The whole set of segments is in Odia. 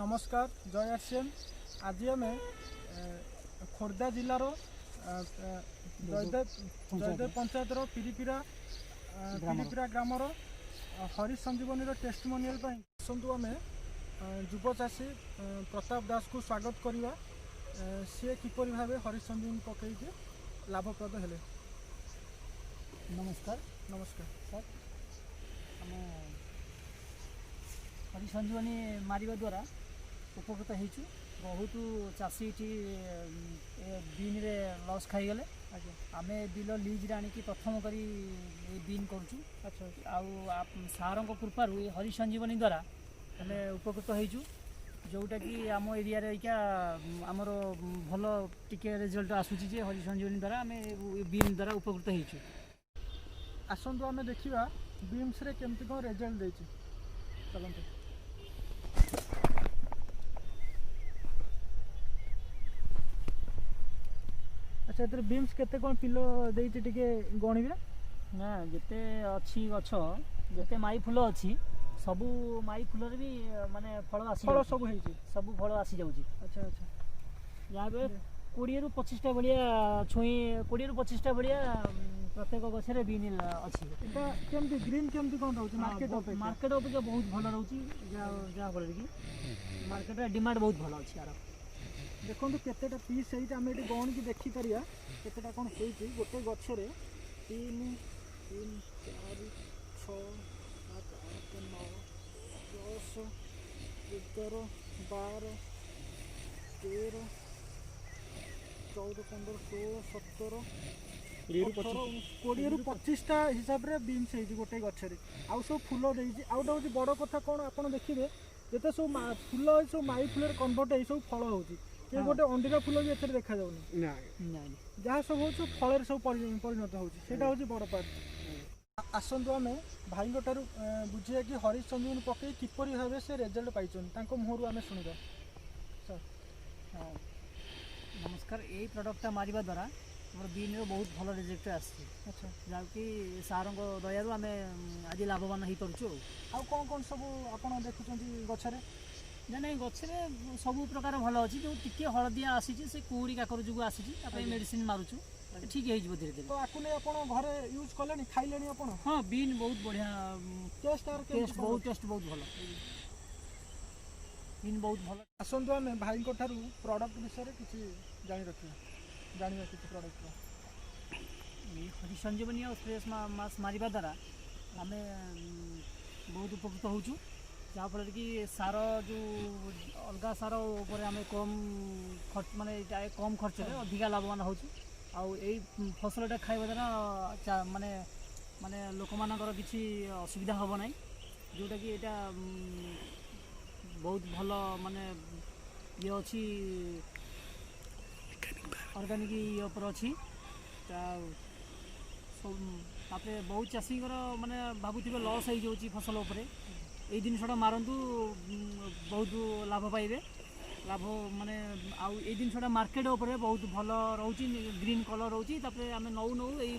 ନମସ୍କାର, ଜୟ ଆର୍ସିଏମ୍। ଆଜି ଆମେ ଖୋର୍ଦ୍ଧା ଜିଲ୍ଲାର ଜୟଦେବ ଜୟଦେବ ପଞ୍ଚାୟତର ପିରିପିରା ପିରିପିରା ଗ୍ରାମର ହରି ସଞ୍ଜୀବନୀର ଟେଷ୍ଟିମୋନିଆଲ ପାଇଁ ଆସନ୍ତୁ ଆମେ ଯୁବ ଚାଷୀ ପ୍ରତାପ ଦାସକୁ ସ୍ୱାଗତ କରିବା। ସିଏ କିପରି ଭାବେ ହରି ସଞ୍ଜୀବନୀ ପକାଇକି ଲାଭପ୍ରଦ ହେଲେ। ନମସ୍କାର। ନମସ୍କାର। ସାର୍, ଆମେ ହରି ସଞ୍ଜୀବନୀ ମାରିବା ଦ୍ୱାରା ଉପକୃତ ହେଇଛୁ। ବହୁତ ଚାଷୀ ଏଠି ଏ ବିନ୍ରେ ଲସ୍ ଖାଇଗଲେ। ଆମେ ବିଲ ଲିଜ୍ରେ ଆଣିକି ପ୍ରଥମ କରି ଏ ବିନ୍ କରୁଛୁ। ଆଚ୍ଛା ଆଉ ସାରଙ୍କ କୃପାରୁ ଏ ହରି ସଞ୍ଜୀବନୀ ଦ୍ୱାରା ଆମେ ଉପକୃତ ହେଇଛୁ, ଯେଉଁଟାକି ଆମ ଏରିଆରେ ଏଇକା ଆମର ଭଲ ଟିକେ ରେଜଲ୍ଟ ଆସୁଛି ଯେ ହରି ସଞ୍ଜୀବନୀ ଦ୍ୱାରା ଆମେ ଏ ବିନ୍ ଦ୍ୱାରା ଉପକୃତ ହେଇଛୁ। ଆସନ୍ତୁ ଆମେ ଦେଖିବା ବିମ୍ସରେ କେମିତି କ'ଣ ରେଜଲ୍ଟ ଦେଇଛି। ଚାଲନ୍ତୁ। ଆଚ୍ଛା, ଏଥିରେ ବିମ୍ସ କେତେ କ'ଣ ପିଲ ଦେଇଛି ଟିକେ ଗଣିବେ? ନା, ଯେତେ ଅଛି ଗଛ, ଯେତେ ମାଇ ଫୁଲ ଅଛି, ସବୁ ମାଇ ଫୁଲରେ ବି ମାନେ ଫଳ ଆସି ଫଳ ସବୁ ହେଇଛି। ସବୁ ଫଳ ଆସିଯାଉଛି। ଆଚ୍ଛା ଆଚ୍ଛା ଯାହା ବି 20ରୁ 25ଟା ଭଳିଆ ଛୁଇଁ, 20ରୁ 25ଟା ଭଳିଆ ପ୍ରତ୍ୟେକ ଗଛରେ ବିନ୍ ଅଛି। ଏଟା କେମିତି ଗ୍ରୀନ୍ କେମିତି କ'ଣ ରହୁଛି ମାର୍କେଟ ଅପେକ୍ଷା? ମାର୍କେଟ ଅପେକ୍ଷା ବହୁତ ଭଲ ରହୁଛି, ଯାହାଫଳରେ କି ମାର୍କେଟରେ ଡିମାଣ୍ଡ ବହୁତ ଭଲ ଅଛି ଆର। ଦେଖନ୍ତୁ କେତେଟା ପିସ୍ ହେଇଛି, ଆମେ ଏଠି ଗଣିକି ଦେଖିପାରିବା କେତେଟା କ'ଣ ହେଇଛି ଗୋଟେ ଗଛରେ। 3, 3, 4, 6, 7, 8, 9, 10, 11, 12, 13, 14, 15, 16, 17, 18, 20ରୁ 25ଟା ହିସାବରେ ବିମ୍ସ ହେଇଛି ଗୋଟେ ଗଛରେ। ଆଉ ସବୁ ଫୁଲ ଦେଇଛି। ଆଉ ଗୋଟେ ହେଉଛି ବଡ଼ କଥା କ'ଣ, ଆପଣ ଦେଖିବେ ଯେତେ ସବୁ ଫୁଲ ସବୁ ମାଇ ଫୁଲରେ କନଭର୍ଟ ହେଇ ସବୁ ଫଳ ହେଉଛି। ଏ ଗୋଟେ ଅଣ୍ଡିରା ଫୁଲ ବି ଏଥିରେ ଦେଖାଯାଉନି। ନାଇଁ। ଯାହା ସବୁ ହେଉଛି ସବୁ ଫଳରେ ସବୁ ପରିଣତ ହେଉଛି। ସେଇଟା ହେଉଛି ବଡ଼ ପାର୍ଟ। ଆସନ୍ତୁ ଆମେ ଭାଇଙ୍କ ଠାରୁ ବୁଝିବା କି ହରି ସଞ୍ଜୀବନୀ ପକେଇ କିପରି ଭାବେ ସେ ରେଜଲ୍ଟ ପାଇଛନ୍ତି, ତାଙ୍କ ମୁହଁରୁ ଆମେ ଶୁଣିବା। ସାର୍। ହଁ, ନମସ୍କାର। ଏଇ ପ୍ରଡ଼କ୍ଟଟା ମାରିବା ଦ୍ୱାରା ଆମର ବିନ୍ର ବହୁତ ଭଲ ରେଜଲ୍ଟ ଆସିଛି, ଯାହାକି ସାରଙ୍କ ଦୟାରୁ ଆମେ ଆଜି ଲାଭବାନ ହେଇପାରୁଛୁ। ଆଉ ଆଉ କ'ଣ କ'ଣ ସବୁ ଆପଣ ଦେଖୁଛନ୍ତି ଗଛରେ? ନାଇଁ ନାଇଁ, ଗଛରେ ସବୁ ପ୍ରକାର ଭଲ ଅଛି। ଯେଉଁ ଟିକେ ହଳଦିଆ ଆସିଛି, ସେ କୁହୁଡ଼ି କାକର ଯୋଗୁଁ ଆସିଛି। ତା ପାଇଁ ମେଡ଼ିସିନ ମାରୁଛୁ, ଠିକ୍ ହେଇଯିବ ଧୀରେ ଧୀରେ। ତ ଆକୁ ନେଇ ଆପଣ ଘରେ ୟୁଜ୍ କଲେଣି, ଖାଇଲେଣି ଆପଣ? ହଁ, ବିନ୍ ବହୁତ ବଢ଼ିଆ। ଟେଷ୍ଟ ଆର କେମିତି ଟେଷ୍ଟ କ'ଣ ବହୁତ ଅଛି? ଟେଷ୍ଟ ବହୁତ ଭଲ, ବିନ୍ ବହୁତ ଭଲ। ଆସନ୍ତୁ ଆମେ ଭାଇଙ୍କ ଠାରୁ ପ୍ରଡ଼କ୍ଟ ବିଷୟରେ କିଛି ଜାଣି ରଖିବା, ଜାଣିବା କିଛି ପ୍ରଡ଼କ୍ଟର। ଏଇ ହରି ସଞ୍ଜୀବନୀ ଆଉ ସ୍ପ୍ରେ ମାସ୍ ମାରିବା ଦ୍ୱାରା ଆମେ ବହୁତ ଉପକୃତ ହେଉଛୁ, ଯାହାଫଳରେ କି ସାର ଯେଉଁ ଅଲଗା ସାର ଉପରେ ଆମେ କମ୍ ଖର୍ଚ୍ଚ, ମାନେ ଏଇଟା କମ୍ ଖର୍ଚ୍ଚରେ ଅଧିକା ଲାଭବାନ ହେଉଛୁ। ଆଉ ଏଇ ଫସଲଟା ଖାଇବା ଦ୍ୱାରା ମାନେ ମାନେ ଲୋକମାନଙ୍କର କିଛି ଅସୁବିଧା ହେବ ନାହିଁ, ଯେଉଁଟାକି ଏଇଟା ବହୁତ ଭଲ, ମାନେ ଇଏ ଅଛି, ଅର୍ଗାନିକ୍ ଇଏ ଉପରେ ଅଛି। ତା ସବୁ ତାପରେ ବହୁତ ଚାଷୀଙ୍କର ମାନେ ଭାବୁଥିବେ ଲସ୍ ହେଇଯାଉଛି ଫସଲ ଉପରେ, ଏଇ ଜିନିଷଟା ମାରନ୍ତୁ, ବହୁତ ଲାଭ ପାଇବେ। ଲାଭ ମାନେ ଆଉ ଏଇ ଜିନିଷଟା ମାର୍କେଟ ଉପରେ ବହୁତ ଭଲ ରହୁଛି, ଗ୍ରୀନ୍ କଲର୍ ରହୁଛି। ତାପରେ ଆମେ ନଉ ନଉ ଏଇ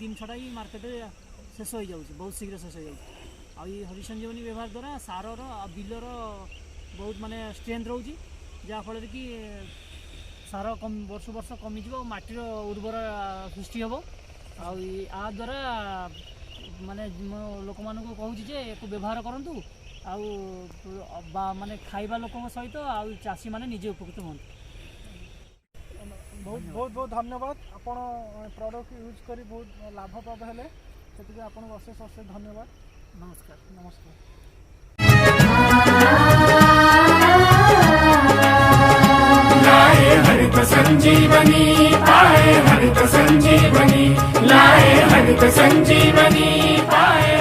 ଜିନିଷଟା ହିଁ ମାର୍କେଟରେ ଶେଷ ହେଇଯାଉଛି, ବହୁତ ଶୀଘ୍ର ଶେଷ ହେଇଯାଉଛି। ଆଉ ଏଇ ହରି ସଞ୍ଜୀବନୀ ବ୍ୟବହାର ଦ୍ୱାରା ସାରର ଆଉ ବିଲର ବହୁତ ମାନେ ଷ୍ଟ୍ରେନ୍ଥ ରହୁଛି, ଯାହାଫଳରେ କି ସାର କମ୍ ବର୍ଷ ବର୍ଷ କମିଯିବ ଆଉ ମାଟିର ଉର୍ବର ସୃଷ୍ଟି ହେବ। ଆଉ ଆ ଦ୍ୱାରା ମାନେ ମୁଁ ଲୋକମାନଙ୍କୁ କହୁଛି ଯେ ୟାକୁ ବ୍ୟବହାର କରନ୍ତୁ, ଆଉ ବା ମାନେ ଖାଇବା ଲୋକଙ୍କ ସହିତ ଆଉ ଚାଷୀମାନେ ନିଜେ ଉପକୃତ ହୁଅନ୍ତୁ। ବହୁତ ବହୁତ ବହୁତ ଧନ୍ୟବାଦ। ଆପଣ ପ୍ରଡ଼କ୍ଟ ୟୁଜ୍ କରି ବହୁତ ଲାଭପ୍ରଦ ହେଲେ, ସେଥିପାଇଁ ଆପଣଙ୍କୁ ଅଶେଷ ଅଶେଷ ଧନ୍ୟବାଦ। ନମସ୍କାର। ନମସ୍କାର। लाए हरित संजीवनी, पाए हरित संजीवनी, लाए हरित संजीवनी, पाए।